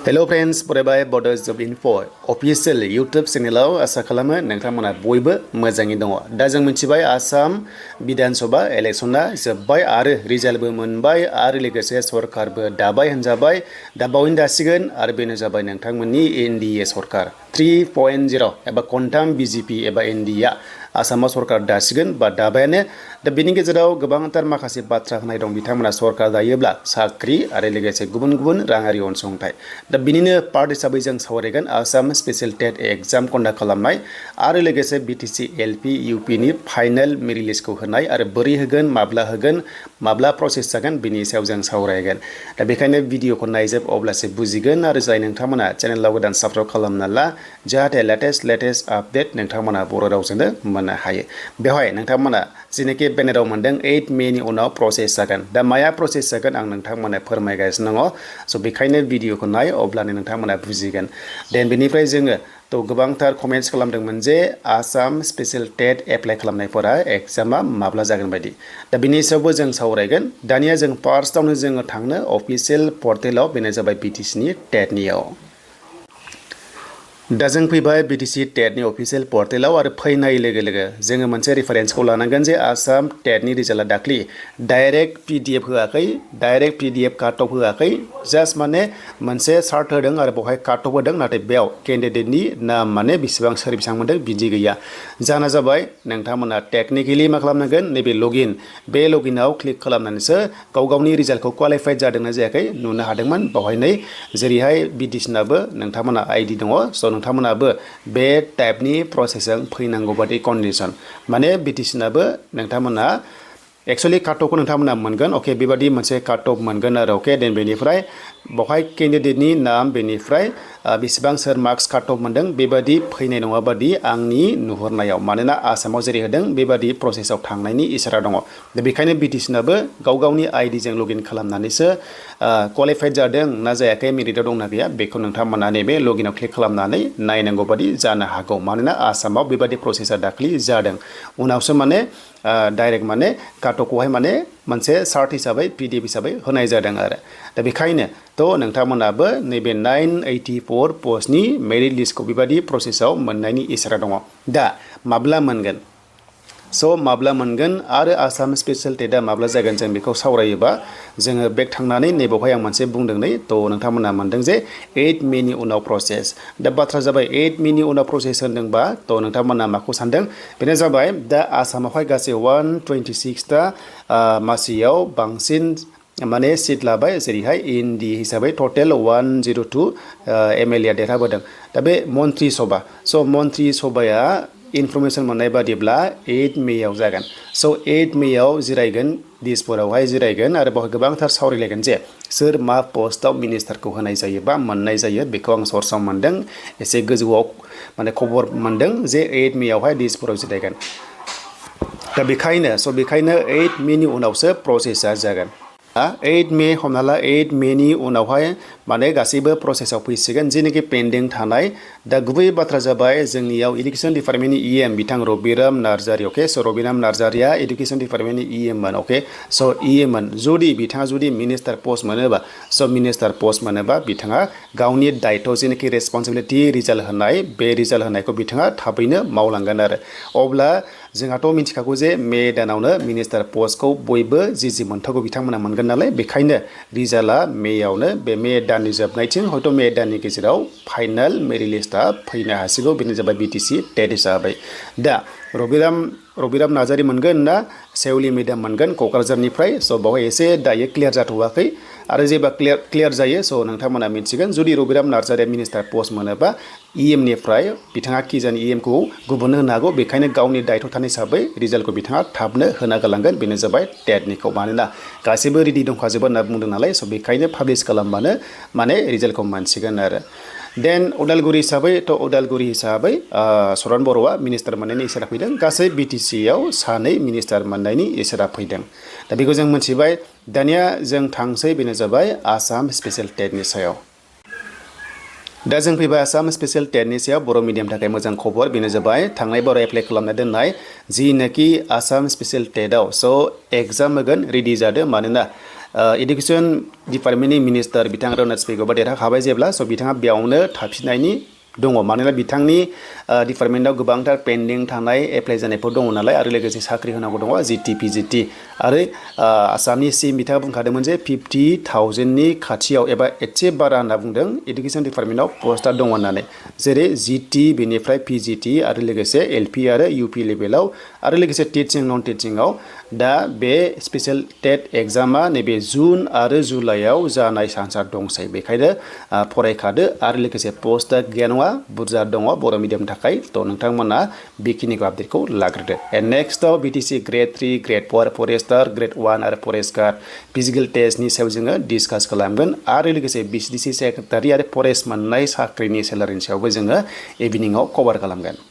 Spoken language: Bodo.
Hello friends, बरायबाय Bodo Job Info official YouTube channel आसा खालामो नोंथांमोना बयबो मोजाङै दङ। दा जों मिथिबाय आसाम बिधान सभा इलेक्शना जोब्बाय आरो रिजाल्टबो मोनबाय आरो लोगोसे सरकारबो दाबाय होनजाबाय। दा बावैनो दासिगोन आरो बेनो जाबाय नोंथांमोननि NDA सरकार 3.0 एबा खनथाम BJP एबा NDA आसामाव सरकार दासिगोन बा दाबायानो। दा बेनि गेजेराव गोबांथार माखासे बाथ्रा होनाय दं बिथांमोना सरकार दायोब्ला साख्रि आरो लोगोसे गुबुन गुबुन राङारि अनसुंथाइ। दा बिनिनो पार्ट हिसाबै जों सावरायगोन आसाम स्पेशल टेट एग्जाम कन्डाक्ट खालामनाय आरो लोगोसे BTC LP UP नि फाइनाल मेरिट लिस्टखौ होनाय आरो बोरै होगोन माब्ला प्रसेस जागोन बिनि सायाव जों सावरायगोन। दा बेखायनो भिडिअखौ नायजोब अब्लासो बुजिगोन आरो जाय नोंथांमोना चेनेलाव गोदान साबस्क्राइब खालामना ला जाहाथे लेटेस्ट आपडेट नोंथांमोना बर' रावजोंनो मोननो हायो। बेवहाय नोंथांमोना जेनोखि बेनाराव मोनदों 8 मेनि उनाव प्रसेस जागोन। दा माया प्रसेस जागोन आं नोंथांमोना फोरमायगासिनो दङ। स' बेखायनो भिडिअखौ नाय अब्लानो नोंथांमोना बुजिगोन। देन बेनिफ्राय जोङो गोबांथार कमेन्ट्स खालामदोंमोन जे आसाम स्पेशल टेट एप्लाइ खालामनायफोरा एग्जामा माब्ला जागोन बायदि। दा बिनि सायावबो जों सावरायगोन। दानिया जों फार्स्टआवनो जोङो थांनो अफिसियेल पर्टेलाव बेनो जाबाय BTC नि टेटनियाव। दा जों फैबाय BTC टेटनि अफिसियेल पर्टेलाव आरो फैनाय लोगो लोगो जोङो मोनसे रेफारेन्सखौ लानांगोन जे आसाम टेटनि रिजाल्टआ दाख्लि डाइरेक्ट PDF होआखै, डाइरेक्ट PDF काट अफ होआखै, जास्ट माने मोनसे चार्ट होदों आरो बेवहाय काट अफ होदों। नाथाय बेयाव केन्डिडेटनि नाम माने बेसेबां सोर बेसेबां मोनदों बिदि गैया। जाहोना जाबाय नोंथांमोना टेक्निकेलि मा खालामनांगोन, नैबे लगइन बे लगइनाव क्लिक खालामनानैसो गावनि रिजाल्टखौ क्वालिफाइड जादोंना जायाखै नुनो हादोंमोन। बेवहाय नै जेरैहाय BTC नाबो नोंथांमोना ID दङ। स' नोंथांमोनाबो बे टाइपनि प्रसेसजों फैनांगौ बादि कन्डिसन माने BTC नाबो नोंथांमोना एक्सुअलि काट अफखौ नोंथांमोना मोनगोन। अके बेबादि मोनसे काट अफ मोनगोन आरो अके देन बेनिफ्राय बेवहाय केन्डिडेटनि नाम बेनिफ्राय बेसेबां सोर मार्क्स काट अफ मोनदों बेबादि फैनाय नङा बादि आंनि नुहुरनायाव। मानोना आसामाव जेरै होदों बेबादि प्रसेसआव थांनायनि इसारा दङ। दा बेखायनो BTC नाबो गावनि आइडिजों लगइन खालामनानैसो क्वालिफाइड जादों ना जायाखै मेरिटआव दंना गैया बेखौ नोंथांमोना नैबे लगइनाव क्लिक खालामनानै नायनांगौ बादि जानो हागौ। मानोना आसामाव बेबादि प्रसेसा दाख्लि जादों। उनावसो माने डाइरेक्ट माने काट अफखौहाय माने मोनसे चार्ट हिसाबै PDF हिसाबै होनाय जादों आरो। दा बेखायनो नोंथांमोनाबो नैबे 984 पस्टनि मेरिट लिस्टखौ बेबादि प्रसेसआव मोननायनि इसारा दङ। दा माब्ला मोनगोन? स' माब्ला मोनगोन आरो आसाम स्पेशल टेटआ माब्ला जागोन जों बेखौ सावरायोबा जोङो बेक थांनानै नैबावहाय आं मोनसे बुंदों नै नोंथांमोना मोनदों जे 8 मेनि उनाव प्रसेस। दा बाथ्रा जाबाय 8 मेनि उनाव प्रसेस होनदोंबा नोंथांमोना माखौ सानदों? बेनो जाबाय दा आसामावहाय गासै 126टा मासियाव बांसिन माने सिट लाबाय जेरैहाय ND हिसाबै टटेल 102 MLA देरहाबोदों। दा बे मन्त्रि सभा मन्त्रि सभाया इनफरमेसन मोननाय बादिब्ला 8 मेयाव जागोन। स' 8 मेयाव जिरायगोन दिसपुरावहाय जिरायगोन आरो बेवहाय गोबांथार सावरायलायगोन जे सोर मा पस्टआव मिनिस्टारखौ होनाय जायो बा मोननाय जायो। बेखौ आं सर्सआव मोनदों, एसे गोजौआव माने खबर मोनदों जे 8 मेयावहाय दिसपुराव जिरायगोन। दा बेखायनो 8 मेनि उनावसो प्रसेसा जागोन। 8 मे हमना ला 8 मेनि उनावहाय माने गासैबो प्रसेसआव फैसिगोन जेनोखि पेन्डिं थानाय। दा गुबै बाथ्रा जाबाय जोंनियाव इडुकेसन डिपार्टमेन्टनि EM बिथां रबिराम नार्जारि। अके स' रबिराम नार्जारिया इडुकेसन डिपार्टमेन्टनि EM मोन। अके स' EM मोन बिथाङा जुदि मिनिस्टार पस्ट मोनोबा मिनिस्टार पस्ट मोनोबा बिथाङा गावनि दायथ' जेनोखि रेसपन्सिबिलिटि रिजाल्ट होनाय बे रिजाल्ट होनायखौ बिथाङा थाबैनो मावलांगोन आरो। अब्ला जोंहाथ' मिथिखागौ जे मे दानावनो मिनिस्टार पस्टखौ बयबो जि मोनथावगौ बिथांमोना मोनगोन नालाय। बेखायनो रिजाल्टआ मेयावनो बे मे दाननि जोबनायथिं हयथ' मे दाननि गेजेराव फाइनाल मेरिट लिस्टआ फैनो हासिगौ। बेनो जाबाय BTC टेट हिसाबै। दा रबिराम नार्जारि मोनगोन ना सेवलि मेदाम मोनगोन क'क्राझारनिफ्राय। स' बेवहाय एसे दायो क्लियार जाथ'वाखै आरो जेब्ला क्लियार जायो नोंथांमोना मिथिगोन। जुदि रबिराम नार्जारिया मिनिस्टार पस्ट मोनोबा EM निफ्राय बिथाङा किजानि EM खौ गुबुननो होनो हागौ। बेखायनो गावनि दायथ' थानाय हिसाबै रिजाल्टखौ बिथाङा थाबनो होना गालांगोन। बेनो जाबाय टेटनिखौ। मानोना गासैबो रेडि दंखाजोबो होनना बुंदों नालाय। स' बेखायनो पाब्लिस खालामबानो माने रिजाल्टखौ मोनसिगोन आरो। देन उदालगुरि हिसाबै सरान बर'आ मिनिस्टार मोननायनि इसारा फैदों। गासै BTCआव 2 मिनिस्टार मोननायनि इसारा फैदों। दा बेखौ जों मिथिबाय। दानिया जों थांसै बेनो जाबाय आसाम स्पेशल टेटनि सायाव। दा जों फैबाय आसाम स्पेशल टेटनि सायाव बर' मिडियामनि थाखाय मोजां खबर। बेनो जाबाय थांनाय बाराव एप्लाइ खालामना दोननाय जिनाखि आसाम स्पेशल टेटआव एग्जाम होगोन रेडि जादों। मानोना इडुकेसन डिपार्टमेन्टनि मिनिस्टार बिथां रनज पेगुआ देरहाखाबाय जेब्ला स' बिथाङा बेयावनो थाफिननायनि दङ मानोना बिथांनि डिपार्टमेन्टआव गोबांथार पेन्डिं थानाय एप्लाइ जानायफोर दङ नालाय आरो लोगोसे साख्रि होनांगौ दङ जिटि पिजिटि आरो आसामनि सिएम बिथाङा बुंखादोंमोन जे 50,000नि खाथियाव एबा एसे बारा होनना बुंदों इडुकेसन डिपार्टमेन्टआव पस्टआ दङ होननानै जेरै जिटि बेनिफ्राय पिजिटि आरो लोगोसे एलपि आरो इउपि लेभेलाव आरो लोगोसे टिचिं नन टिचिंआव दा बे स्पेसियेल टेट एग्जामा नैबे जुन आरो जुलाइआव जानाय चान्सआ दंसै बेखायनो फरायखादो आरो लोगोसे पस्टआ गैया नङा बुरजा दङ बर' मिडियामनि थाखाय थ' नोंथांमोना बेखिनिखौ आपडेटखौ लाग्रोदो एन्ड नेक्स्टआव BTC grade 3 grade 4 forester grade 1 आरो फरेस्ट गार्ड फिजिकेल टेस्टनि सायाव जोङो डिसकास खालामगोन आरो लोगोसे BTC सेक्रेटारि आरो फरेस्ट मोननाय साख्रिनि सेलारिनि सायावबो जोङो इभिनिंआव कभार खालामगोन